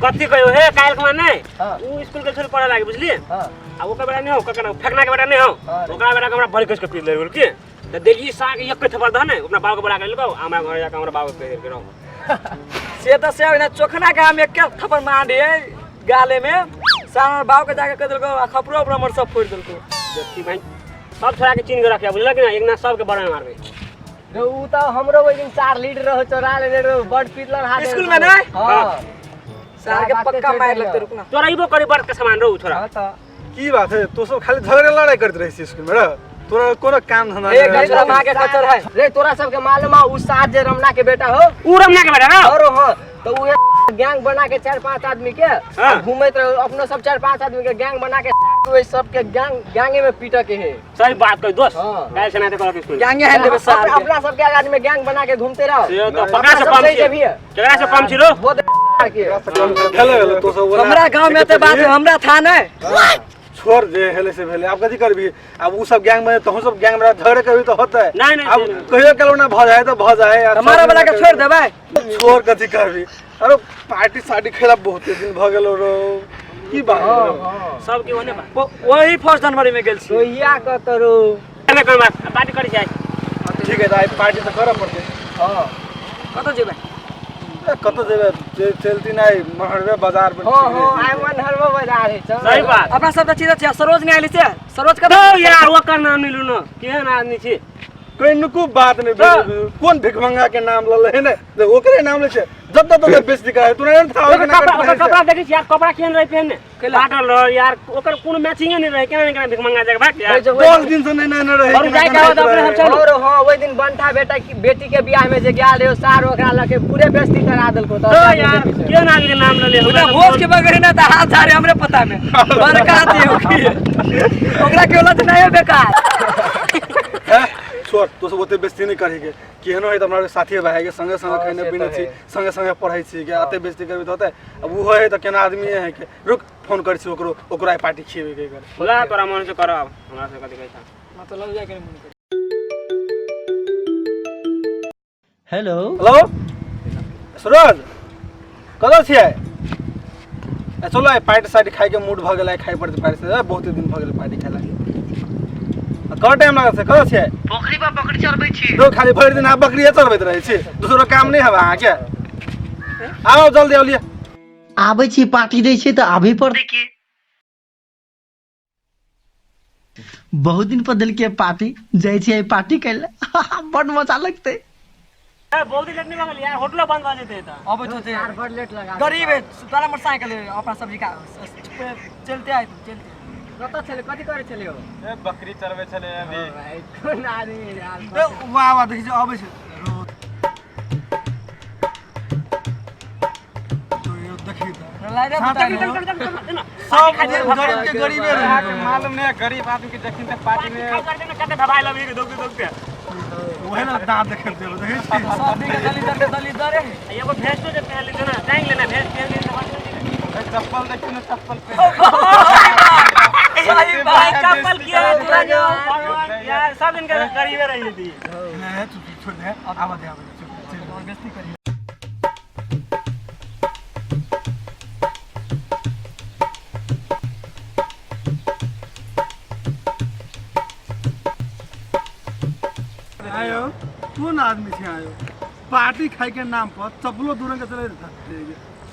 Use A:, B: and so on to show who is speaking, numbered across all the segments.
A: कथी कहियो हे काल्हि के माने
B: हाँ।
A: उ स्कूल के छोड़ पढ़े लागे बुझलिए।
B: हाँ।
A: आ ओकर बेटा नहीं हो ककना फेकना के बेटा नहीं हो।
B: हाँ रे।
A: ओकरा बेटा के हमरा बड़ी कस के पीट ले गेल की त देखी साग एक के थप्पड़ दह ने अपना बाप के बोला के लेको हमरा घर जाके हमरा बाप के कह देलके रहो।
C: से त से ना चोखना के हम एक थप्पड़ मार दिए गाले में सारा बाप के जाके कह देलको आ खपरो उपरो हमर सब फोड़ देलको।
A: देखी भाई सब छोड़ा के चीन के रखिया बुझलक ना एक ना सबके बड़ा में मारबे।
B: रे उ त हमरो ओइ दिन 4 लीटर रहो चोरा लेने रहो बड़ पीटलन हाथ
C: स्कूल में ना?
B: हां
C: सार के पक्का मार लगते रुकना।
A: तोरा इबो करी बड़ के सामान रहो छोरा।
B: हां त
D: की बात है तो सब खाली झगड़े लड़ाई करत रहे छी स्कूल में रे तोरा कोनो काम धंधा
C: ए,
D: नहीं रहे।
C: गजरा माँ के कचर है।
B: रे तोरा सबके मालूम है उ सात जे रमना के बेटा हो
A: उ रमना के बेटा रहो
B: और हां तो उहे गैंग बना के 4-5 आदमी के
A: हाँ।
B: घूमत रहो अपनो सब 4-5 आदमी के गैंग बना के ओइ सब के गैंग गैंगे में पीट के है।
A: सही बात कही दोस्त।
B: हाँ।
A: काहे से ना ते करत स्कूल
C: गैंगे है देबे सार के।
B: अपना सब के आदमी में गैंग बना के घूमते रहो।
A: से तो
B: अपना
A: पकड़ा से
B: सब
A: कम
B: सही
A: छी।
B: जब ही है।
A: केकरा से कम छी रो
B: बहुत के।
D: भेले भेले तो सब
C: हमरा गांव में ते बात हमरा था नहीं।
D: छोड़ दे हेले से भेले अब कथी करबी अब उ सब गैंग में तोहू सब गैंग में झगड़े करबी तो होतै।
A: नहीं, नहीं,
D: अब
A: नहीं, नहीं।
D: कहियो केलो ना भ जाए तो भ जाए यार,
C: हमारा वाला के छोड़ देबै
D: छोड़ कथी करबी। अरे पार्टी सार्टी खेला बहुत दिन भ गेलो रो की बात रो?
A: सब के ओने बा
C: वही 1 जनवरी में गेल छी।
B: सोहिया क करू
A: एने कोन बात पार्टी करी जाए।
D: ठीक है त पार्टी त करऽ पड़तै।
B: हां
C: कत जेबै?
D: ए, कत जेबै जे चलती नै महरबे बाजार पर।
B: हां हां I मन हरबो बाजार है चल।
A: सही बात।
C: अपना सब त चीज छै सरोज नै आइल छै सरोज कत
A: तो यार ओकर नाम नै लू न केहन आदमी छी
D: कनिको बात नहीं भेल। कोन भिखमंगा के नाम लले है ने ओकरे नाम ले छै जब तक तो बेइज्जती करे तोरा नहीं था
A: ओकर कपड़ा ओकर कपड़ा देखै छी यार कपड़ा केहन रहे पहनने फाटल रहे यार ओकर कोनो मैचिंगे नहीं रहे केना ने केना भिखमंगा जाके भाग यार।
D: 10 दिन से नहीं नहीं रहे
A: और जाय के आवे त अपने हम चलू।
B: और हां ओइ दिन बंठा बेटा की बेटी के बियाह में जे गेल रहे सार ओकरा लके पूरे बेइज्जती करा देलको
A: तो यार केहन आदमी के नाम लले
C: ओकरा भोज के बगैर ना त हाथ झारे हमरे पता में बड़का आदमी हो की ओकरा के औलाद नहीं बेकार।
D: हैं छोड़ तो सब ओते बेइज्जती नहीं करे के केहनो है त हमरा साथी भाई के संगे संगे खाने पीने छी संगे संगे पढ़ै छी के अते बेइज्जती करबी त होतै। अब उ है त केना आदमी है के रुक फोन करै छी ओकरो ओकरा आई पार्टी खिएबे के करे।
A: बोला तोरा मन से कर अब हमरा से कथि कहै छ
C: मतलब जाय के मन करे।
E: हेलो
D: हेलो सूरज कतऽ छियै? ए चलो आई पार्टी सार्टी खाइ के मूड भ गेलै खाइ पड़तै पार्टी से बहुत दिन भ गेलै पार्टी खेला। कत टाइम लागत छै कतऽ छियै?
E: पोखरी पर बकरी चरबै छी।
D: तो खाली भरि दिन अहाँ बकरिए चरबैत रहै छी दोसरो काम नहि हेबा अहाँके। आउ जल्दी आउ लिअ।
E: आबै छी पार्टी दै छी तऽ आबही पड़तै की। बहुत दिन पर देलकै पार्टी जाइ छी पार्टी करै लए बड मजा लगतै।
A: बहुत लेट नहीं लगल यार होटलो बंद भऽ जेतै तऽ।
C: अबै छौ
B: यार बड़ लेट लगा
C: गरीब है तोरा मोटरसाइकिल है अपना सब्जी का चलते आइ तू चलते।
B: कतऽ छलै कथी करै छलै ओ?
D: ए बकरी चरबै छलै अभी।
B: भाई कोन आदमी यार।
D: ए वाह वाह देखै छी अबै छै। देखी सब गरीब के गरीबे रहे
F: मालूम नहीं गरीब आदमी के जखन तक पार्टी में
A: कते भभाई लबी के दौगते दौगते
D: वही ना दांत देखे देखै छी
C: सब दिन के दलित दर दलित दर
A: एगो भेस्टो जे पहन लेते ना टांग लेना भेस्ट पहन लेना
F: चप्पल देखी ना चप्पल पे
C: सही बात
A: चप्पल किया तोरा जो यार सब दिन के गरीबे रही थी।
D: नहीं चुप छोड़ दे आवा दे आवा दे चुप चल
C: बेइज्जती करी।
D: आयो कोन आदमी छै आयो पार्टी खाइ के नाम पर चप्पलो दू रंग के चले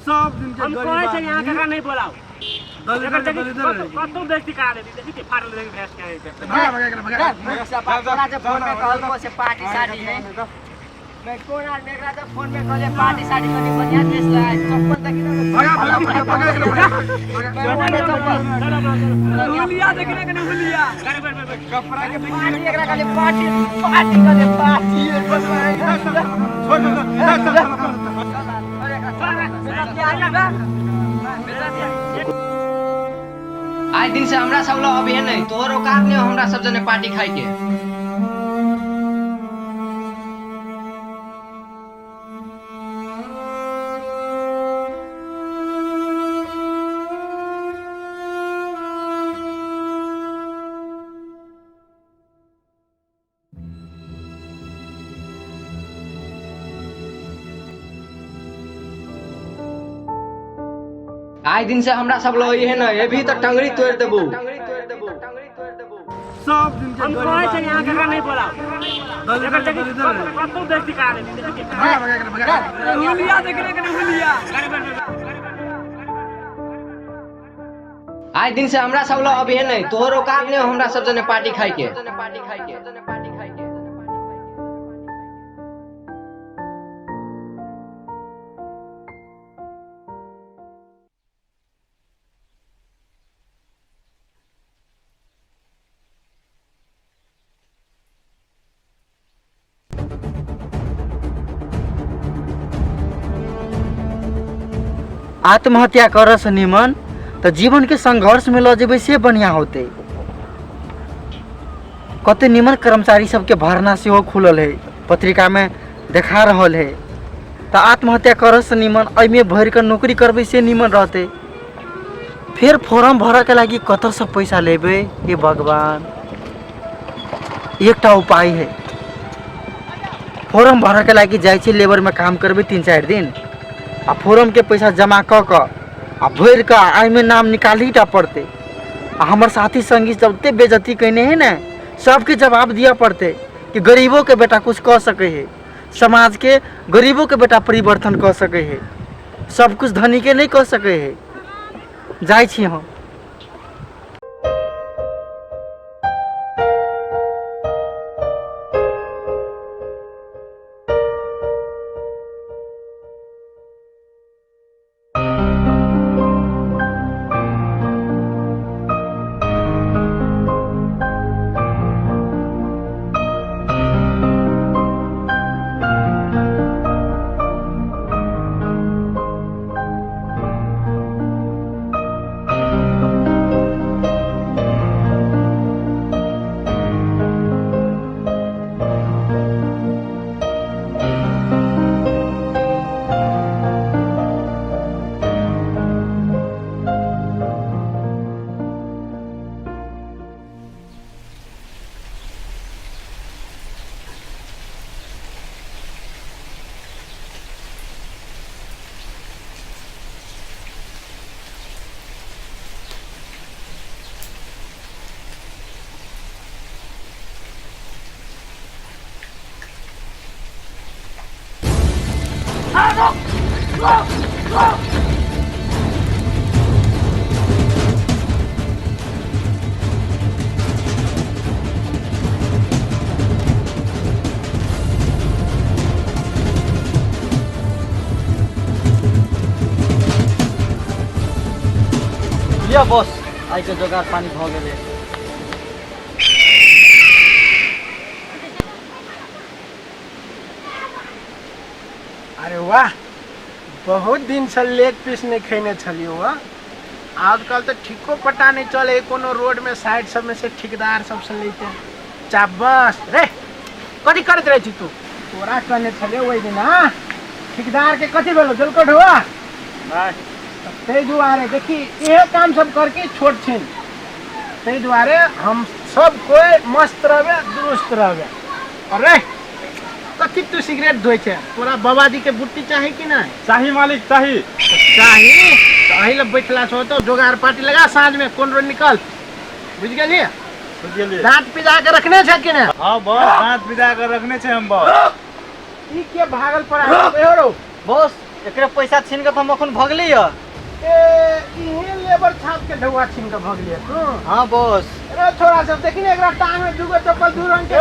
D: सब दिन के
A: हम
D: गरीब
A: कहै छै यहाँ
D: आदमी
A: ककरा नहीं बोलाओ
D: दलित
A: एकर देखी
D: दलित रहे।
A: कतौ बेइज्जती करा देती देखी के फाड़ल देखी भैंस के आके।
D: भगा भगा एकरा भगा।
B: तोरा जे फोन में कहलको से पार्टी साड़ी है मैं कोन आदमी एकरा जे फोन में कहले पार्टी साड़ी कनी बढ़िया ड्रेस लगाए चप्पल देखी ना
D: भगा भगा भगा भगा एकरा भगा।
C: हुलिया देखने कनी हुलिया
F: कपड़ा के
B: पार्टी एकरा कहले पार्टी पार्टी कहले पार्टी
D: छोड़ दे चल चल
E: आइ दिन से हमरा सब लग अभी नहीं तोहर औकात नहीं हमरा सब जने पार्टी खाइ के।
B: आइ दिन से हमरा सब लग है ना, अभी तऽ टंगरी तोड़ि देबो।
D: सब दिन के
A: हम कहै छै यहाँ केकरा नहीं बोलाओ, एकर देखी कतौ बेइज्जती करा देली।
D: भगा भगा एकरा, भगा।
C: हुलिया देख रे कनी हुलिया।
B: आइ दिन से हमरा सब लग अभी है नहीं, तोहर औकात नहीं हमरा सब जने पार्टी खाइ के।
E: आत्महत्या करऽ से निमन तऽ जीवन के संघर्ष में लऽ जेबै से बढ़िया होतै। कते निमन कर्मचारी सबके भरना सेहो खुलल है, पत्रिका में देखा रहल है। तऽ आत्महत्या करऽ से निमन एहिमे भरि कऽ नौकरी करबै से निमन रहतै। फेर फॉर्म भरऽ के लागि कतऽसँ पैसा लेबै? हे भगवान, एकटा उपाय है। फॉर्म भरऽ के लागि जाइ छी, लेबर में काम करबै 3-4 दिन आ फॉर्म के पैसा जमा कऽ कऽ आ भरि कऽ एहिमे नाम निकालही टा पड़तै। आ हमर साथी संगी जते बेइज्जती कयने है ने, सबके जवाब दिअ पड़तै कि गरीबो के बेटा कुछ कऽ सकै है, समाज के गरीबो के बेटा परिवर्तन कऽ सकै है, सब कुछ धनी के नहीं कऽ सकै है। जाइ छी हम। लिअ बॉस, आइ के जोगाड़ पानी भऽ गेलै।
G: अरे वाह, बहुत दिन से लेग पीस नहीं खेने छलियो। वाह, आजकल तो ठीको पता नहीं चले कोनो रोड में साइड सब में से ठेकेदार सब से लेते। चाबस रे, कथी करैत रहे छी तू? तोरा कहने छलियो ओहि दिन, हाँ ठेकेदार के कथी भेलो जलकट हुआ ताहि दुआरे देखी इहे काम सब करके छोट छिन, ताहि दुआरे हम सब कोई मस्त रहबे दुरुस्त रहबे। अरे कथी तू सिगरेट धोइ छै? तोरा बाबाजी के बुट्टी चाही कि नहीं?
F: चाही मालिक, चाही।
G: चाही तो अही लग बैठला छौ तो जोगाड़ पार्टी लगा, साँझ में कोन रोड निकल, बुझ गेलियै?
F: बुझ गेलियै।
G: दाँत पिजा के रखने छै कि नहीं?
F: हाँ बॉस, दाँत पिजा के रखने छै हम बॉस।
G: ई के भागल पर आयल हो
E: बॉस? एकरे पैसा छीन के हम अखन भगली है।
G: ए इहे लेबर छाप के ढौआ छीन के भगलिए तू?
E: हाँ बॉस।
G: अरे छोरा सब देखी ने एकरा टांग में दूगो चप्पल दू रंग के।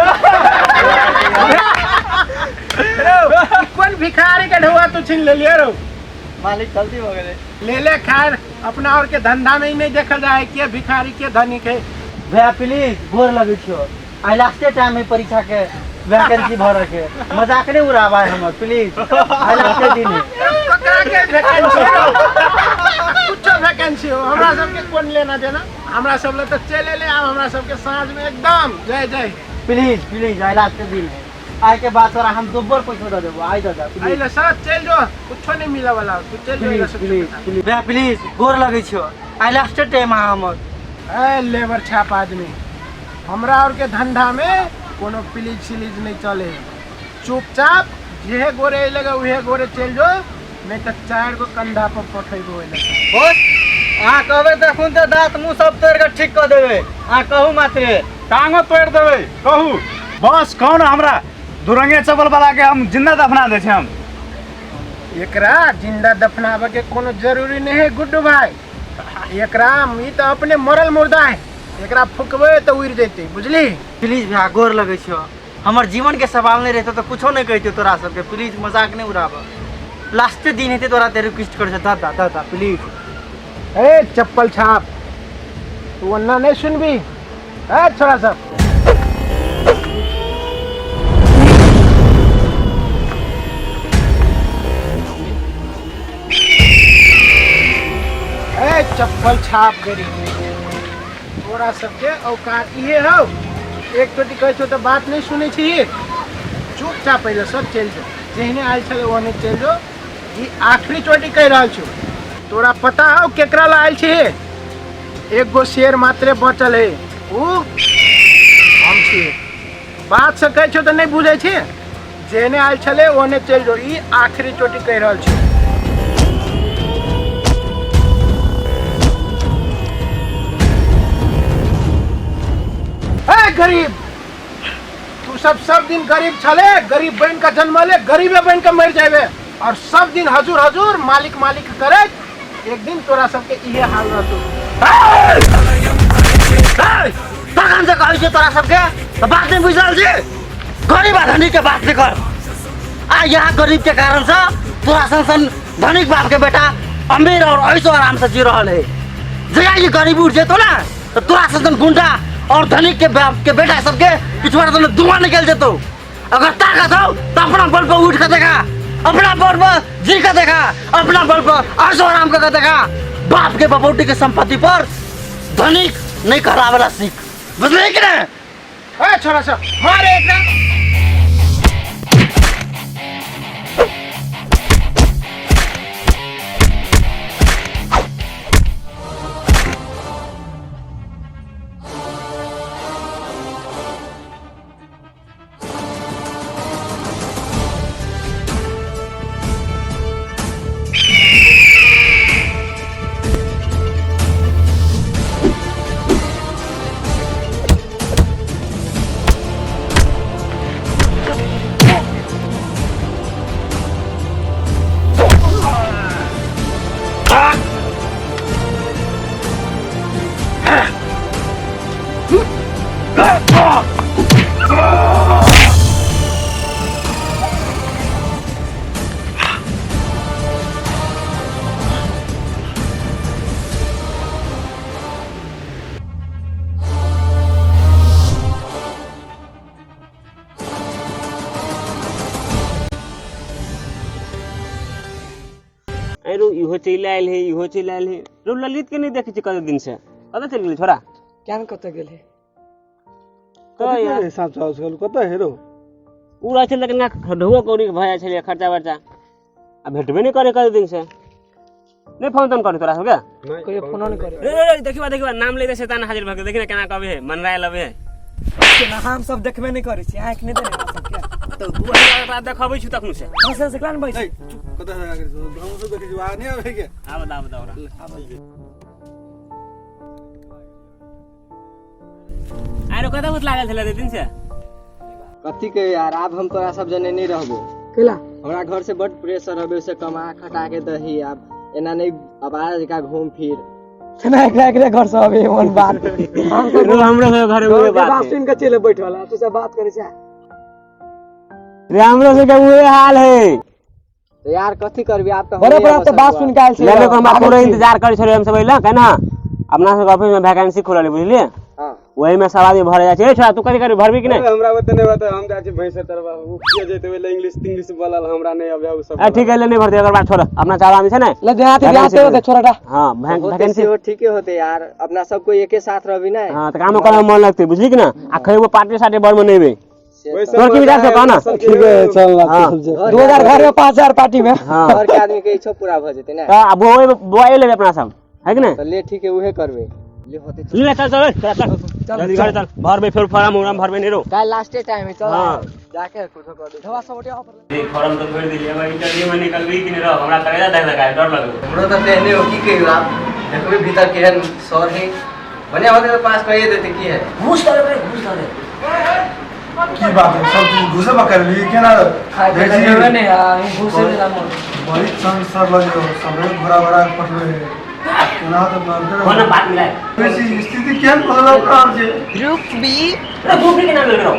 G: अरे कोन भिखारी के ढौआ तू छीन लेलिए रो?
E: मालिक गलती हो गेलै।
G: ले ले, खैर अपना और के धंधा में ही नहीं देखल जाए के भिखारी के धनी के।
E: भैया प्लीज गोर लगै छियो, आइ लास्टे टाइम है परीक्षा के वैकेंसी भरऽ के, मजाक नहीं उड़ाबा है हमर, प्लीज आइ लास्टे दिन है।
G: ककरा के वैकेंसी हो? कुछो वैकेंसी हो, हमरा सबके कोन लेना देना, हमरा सब ले तो चलि एलै। आब हमरा सबके साँझ में एकदम जय जय।
E: प्लीज प्लीज आइ लास्टे दिन है, आइ के बाद तोरा हम दोबर पैसा दऽ देबो, आइ दऽ दे
G: एहि ले सर चलि जो, कुछो नहीं मिले वाला, तू चलि जो एहि
E: प्लीज प्लीज प्लीज भैया प्लीज गोर लगै छियो, आइ लास्टे टाइम है हमर।
G: ए लेबर छाप आदमी, हमरा और के धंधा में कोनो प्लीज सिलीज नहीं चले, चुपचाप जेहे गोरे अइले उहे गोरे चलि जो, नहीं तो 4 गो कंधा पर पठेबो।
E: बॉस
B: अहाँ कहबै तखन तऽ दाँत मुँह सब तोड़ि कऽ ठीक कऽ देबै, अहाँ कहू मात्रे।
F: टांगो तोड़ि देबै, कहू। बस कहू ने हमरा दुरंगे चप्पल वाला के हम जिंदा दफना दै छी हम।
G: एकरा जिंदा दफनाबे के कोनो जरूरी नहीं है गुड्डू भाई। एकरा ई तऽ अपने मरल मुर्दा है, एकरा फुकबै तऽ उड़ि जेतै, बुझली?
E: प्लीज भैया, गोर लगै छियौ, हमर जीवन के सवाल नहीं रहते तो कुछो नहीं कहते तोरा सबके। प्लीज मजाक नहीं उड़ाब, लास्टे दिन हेतै तोरा ते रिक्वेस्ट करै छियौ, दादा दादा प्लीज।
G: ए चप्पल छाप, तू अन्ना नहीं सुनबी। ए छोरा सब, ए चप्पल छाप गरीब, तोरा सबके औकात इहे हौ। एक चोटी कहै छौ तऽ बात नहीं सुनै छी, चुपचाप अइले सब चलि जो, जेहने आयल छलै ओहने चलि जो। ई आखिरी चोटी कहि रहल छौ, तोरा पता हौ केकरा ला आयल छी? एक गो शेर मात्रे बचल है, ऊ हम छी। बात से कहै छौ तऽ नहीं बुझै छी, जेहने आयल छलै ओहने चलि जो, ई आखिरी चोटी कहि रहल छौ। ए गरीब, तू सब सब दिन गरीब छले, गरीब बन के जन्मले, गरीबे बन के मर जाबे, और सब दिन हजूर हजूर मालिक मालिक करे, एक दिन तोरा सबके इहे हाल रहतो।
E: तखन से कहै छियौ तोरा सबके तऽ बात नहीं बुझि रहल छी, गरीब आ धनिक के बात नहीं कर। आ यहाँ गरीब के कारण से तोरा सन सन धनिक बाप के बेटा अमीर और ऐसो आराम से जी रहल है। जहिया ई गरीब उठ जेतो ना तो तोरा सन सन गुंडा और धनिक के बाप के बेटा सबके पिछवाड़ा तो धुआं निकल जेतो। अगर ताकत हो तो अपना बल पर उठ के देखा, अपना बल पर जी के देखा, अपना बल पर ऐसो आराम करके देखा। बाप के बपौटी के संपत्ति पर धनिक नहीं कहलावेला सीख, बुझलियै कि नहीं?
G: ए छोरा सब मारे एकरा।
A: अरे इहो चलि आयल है, इहो चलि आयल है। रो ललित के नहीं देखै छी कते दिन से, कतऽ चलि गेलै छोरा?
C: क्या ने कतऽ गेलै?
A: तऽ यार
D: साँप साँप छल, कतऽ हेरो?
A: उ रहै छलै लेकिन ढौओ कौड़ी के भऽ जाइ छलै खर्चा बर्चा, आ भेटबे नहि करै कते दिन से। नहीं फोन तोन करे तोरा सबके?
C: कहियो फोनो नहि करे।
A: रे रे रे, देखिबा देखिबा, नाम ले शैतान हाजिर भऽ गेल। देखि ने केना कहबे है, मनराय लबे है।
C: केना हम सब देखबे नहि करै छी, आँखि नहि देने हमरा सबके।
A: तऽ 2000 के देखबै छी तखनु से।
C: हंसे हंसे केना ने बैस?
D: ए, चुप, कतऽ से करै छी? हम सब देखै छी, आ नहि आबै के।
A: आब दाब दाब। आरो कतऽ भूत लागल छलै रे दिन से?
B: कथी के यार, आब हम तोरा सब जने नहीं रहबो।
C: केला?
B: हमरा घर से बड प्रेशर हबे, से कमा खटा के दही, आब एना नहीं आवाज का घूम फिर।
C: केना एकरा एकरे घर से अबे मन बात। हम सब
A: रो हमरो सब घर में उहे
C: बात
A: बात है।
C: सुन के चले बैठल, तू सब बात करै छै।
A: रे हमरो सब के उहे हाल है।
B: तो यार कथी करबी आप तो
C: बड़े बड़ा तो बात सुन के आयल छी।
A: ले लोग हमरा पूरा इंतजार करै छलै हम सब अइला केना। अपना सब ऑफिस में वैकेंसी खुलल है, बुझलिए?
B: हां।
A: वही में सब आदमी भरे जाइ छै। ए छोरा, तू कथी करबी, भरबी कि नहीं?
H: हमरा ओते नहीं बता, हम जाइ छी भैंस तरवा, उ के जेते ओले इंग्लिश तिंग्लिश बोलल हमरा नहीं आबे उ सब।
A: ए ठीक है, ले नहीं भरते अगर बात छोड़, अपना चार आदमी छै ने।
C: ले देहाती देहाती होते छोराटा।
A: हां, वैकेंसी
B: हो ठीक होते यार, अपना सबको एके साथ रहबी ना।
A: हां, त काम करे मन लगते, बुझली कि ना? आ खैबो पार्टी साटी बर में नहीं। तोर की विचार छौ कहना?
D: ठीक है, चल ना।
A: हाँ।
C: 2000 घर में, 5000 पार्टी में।
A: हां,
B: घर के आदमी के इच्छा पूरा भ जेते ना।
A: आ बोए बोए लेबे अपना सब है कि नहीं?
B: तो ले ठीक है, उहे करबे। ले होते
A: ले चल चल चल चल जल्दी घर चल, भरबे फिर फार्म उराम भरबे नहीं रो।
B: काल लास्टे टाइम है, चल
A: हाँ।
B: जाके कुछो कर दे।
C: धवा सब उठे पर
A: देख फार्म तो भर दिलिए, अब इंटरव्यू में निकलबी कि नहीं रहो, हमरा करेजा धक धक डर लगो।
B: हमरो त तेहने हो, की कहियो आप देखबै भीतर केहन सर है, बढ़िया होते तो पास करिए देते। की है
C: घूस दे, घूस दे।
D: की बात है, सब चीज घुसे पकड़ ली केना?
C: खाए के नहीं यार, घूस दे ला मोर।
D: बड़ी संग सर लगे हो सबे घोड़ा घोड़ा पटवे है केना तो मारते।
A: कोन बात मिलाए?
D: बेसी स्थिति केहन बदल प्राण छै।
B: Group B.
A: अरे ग्रुप बी के नाम ले रहो।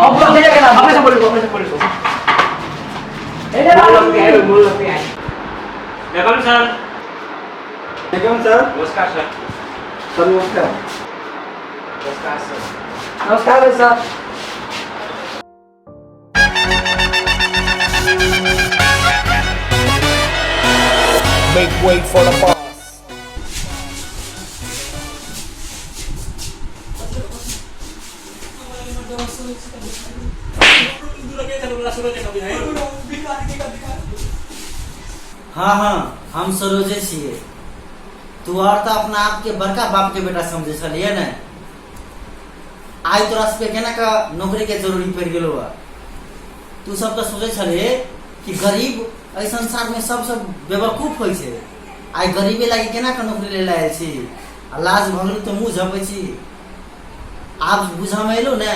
C: अपने के नाम, अपने से बोलो, अपने से बोलो।
A: बोल पे आए। Welcome sir.
D: Welcome sir.
A: नमस्कार सर।
D: सर नमस्कार।
B: नमस्कार सर।
C: नमस्कार sir.
I: Make way for the boss.
E: हाँ हाँ, हम सरोजे छियै। तू और तऽ अपना आपके बड़का बाप के बेटा समझे छलियै ने, आइ तोरा सबके केना के नौकरी के जरूरी पड़ि गेलो है। तू सब तऽ सोचै छलियै कि गरीब एहि संसार में सबसँ बेवकूफ होइ छै, आइ गरीबे लागि केना के नौकरी ले आयल छी आ लाज भऽ गेल तऽ मुँह झपै छी। आब बुझऽमे एलौ ने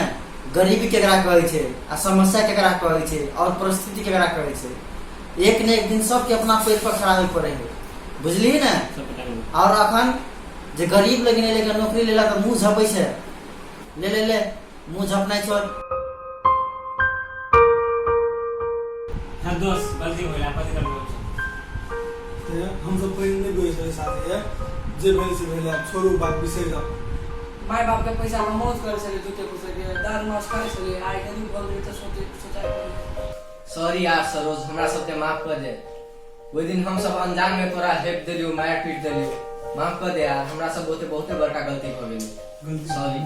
E: गरीबी केकरा कहै छै आ समस्या केकरा कहै छै और परिस्थिति केकरा कहै छै। एक ने एक दिन सबके अपना पैर पर खड़ा होय पड़े है, बुझलिही ने? और अखन जे गरीब लगिन एलै के नौकरी लेलक तऽ मुँह झपै छै। ले ले ले, मुँह झपनाइ छोड़।
A: हाँ दोस्त, गलती हो गेलै, कथी करबै?
D: हम सब पहिने नहि गए छलै साथे, जे भेल से भेल, आब छोड़ू बात, बिसरि जाउ।
C: माय बाप के पैसा में मौज करे छलियै, जूते कुसे के दारू मांस करे छलियै, आइ गरीब भऽ गेलियै तऽ सोचे सोचाइ पड़ै।
B: सॉरी यार सरोज, हमरा सबके माफ कर दे। ओहि दिन हम सब अनजान में तोरा हेप देलियो, मार पीट देलियो, माफ कर दे यार। हमरा सब बहुते बहुते बड़का गलती भऽ गेलै, सॉरी।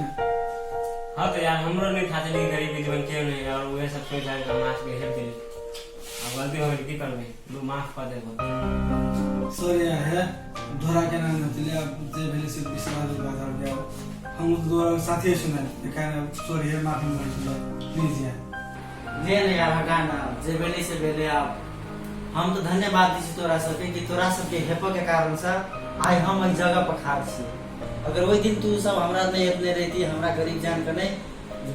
A: हाँ तो यार, हमरो नहीं था चली गरीब जीवन क्यों नहीं और वह सब सोच आके हम आज के हेल्प दिली। अब गलती हो गई, की करबै, तू माफ कर दे।
D: सॉरी यार है, धोरा के नाम होतले, अब जे भेल से बिसरा दे बात। और गया हम तो दोबारा साथी सुना देखा, सॉरी है, माफी मांग लो प्लीज यार।
E: ले ले यार, हटा ना, जे भेलै से भेलै। आब हम तऽ धन्यवाद दै छी तोरा सबके कि तोरा सबके हेपके कारणसँ आइ हम एहि जगह पर खाड़ छी। अगर ओहि दिन तू सब हमरा नहि हेपने रहिती, हमरा गरीब जान के नहि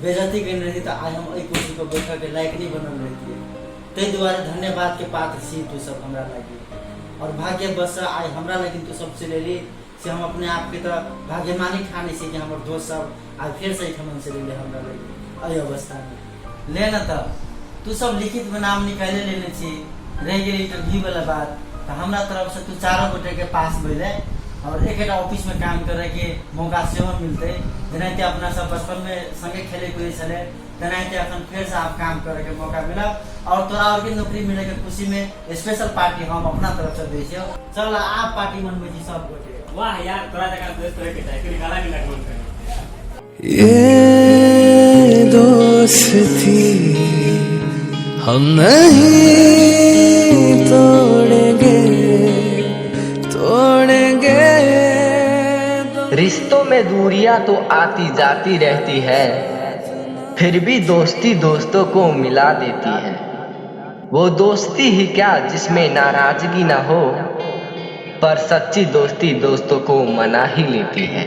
E: बेजती केने रहिती, तऽ आइ हम एहि कुर्सी पर बैठऽके लायक नहि बनल रहितियै। ताहि दुआरे धन्यवादके पात्र छी तू सब हमरा लागि। और भाग्यवश आइ हमरा लेकिन तू सब चलि एली से हम अपने आपके तऽ भाग्यमानी ठानै छी कि हमर दोस्त सब आइ फेरसँ एहिठमन चलि एलै हमरा लागि एहि अवस्थामे। ले न तऽ तू सब लिखितमे नाम निकालि लेने छी, रहि गेल इंटरव्यू वाला बात, तऽ हमरा तरफसँ तू चारो गोटेके पास भेलै और एक ऑफिसमे काम करैके मौका सेहो मिलतै। जेनाहिते अपना सब बचपनमे संगे खेलै कूदै छलै, तेनाहिते अखन फेरसँ आब काम करैके मौका मिलत। और तोरा आरके नौकरी मिलैके खुशीमे स्पेशल पार्टी हम अपना तरफसँ दै छियौ। चल, आब पार्टी मनबै छी सब गोटे।
A: वाह यार, तोरा जकाँ दोस्त होइके चाही, कनि गला मिलक मन करे।
J: ये दोस्ती हम नहीं तोड़ेंगे, तोड़ेंगे।
B: रिश्तों में दूरियां तो आती जाती रहती है, फिर भी दोस्ती दोस्तों को मिला देती है। वो दोस्ती ही क्या जिसमें नाराजगी ना हो, पर सच्ची दोस्ती दोस्तों को मना ही लेती है।